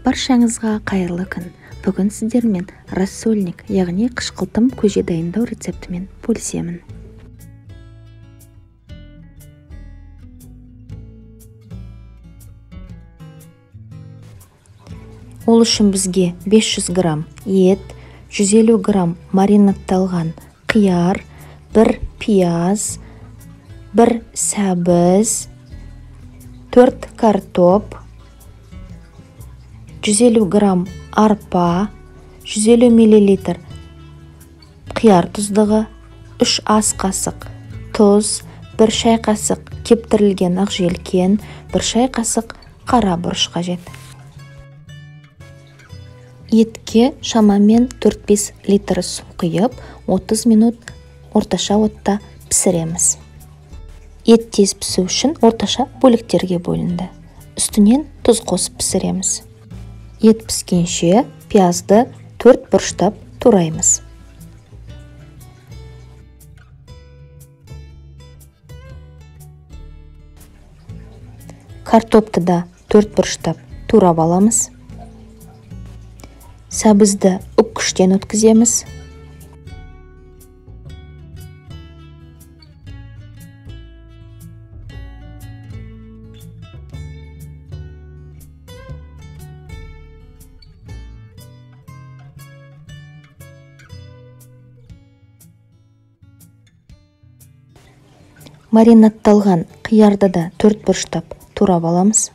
Баршаңызға қайырлы күн. Бүгін сіздермен рассольник, яғни қышқылтым көже дайындау рецептімен бөлісемін. Ол үшін бізге 500 грамм ет, 150 грамм маринадталған қияр, 1 пияз, 1 сәбіз, 4 картоп, 150 грамм арпа, 150 миллилитр қияр тұздығы, 3 ас қасық тұз, 1 шай қасық кептірілген ақжелкен, 1 шай қасық қара бұрыш қажет. Етке шамамен 4-5 литр су құйып, 30 минут орташа отта пісіреміз. Ет тез пісу үшін орташа бөліктерге бөлінді. Үстінен тұз қосып пісіреміз. Ет піскенше пиязды 4 бұрыштап тураймыз. Картопты да 4 бұрыштап турап аламыз. Сәбізді үккіштен өткіземіз. Маринадталған қиярды да 4 бұрыштап турап аламыз.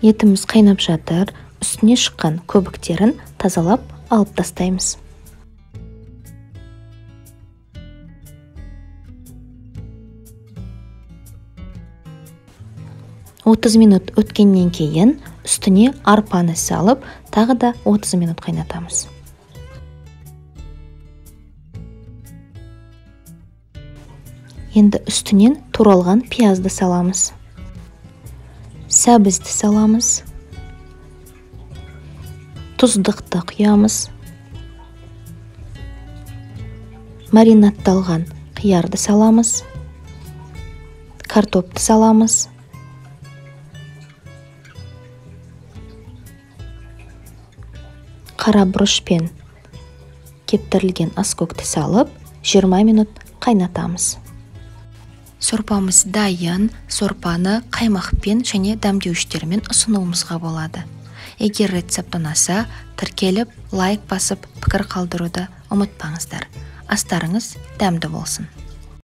Етіміз қайнап жатыр, үстіне шыққан көбіктерін тазалап алып тастаймыз. 30 минут өткеннен кейін үстіне арпаны салып, тағы да 30 минут қайнатамыз. Енді үстінен туралған пиязды саламыз. Сәбізді саламыз, тұздықты құямыз, маринадталған қиярды саламыз, картопты саламыз, қара бұрыш пен кептірілген аскөкті салып 20 минут қайнатамыз. Сорпамыз дайын. Сорпаны қаймақпен және дәмдеуіштермен ұсынуымызға болады. Егер рецепт ұнаса, тіркеліп, лайк басып, пікір қалдыруды ұмытпаңыздар. Астарыңыз дәмді болсын.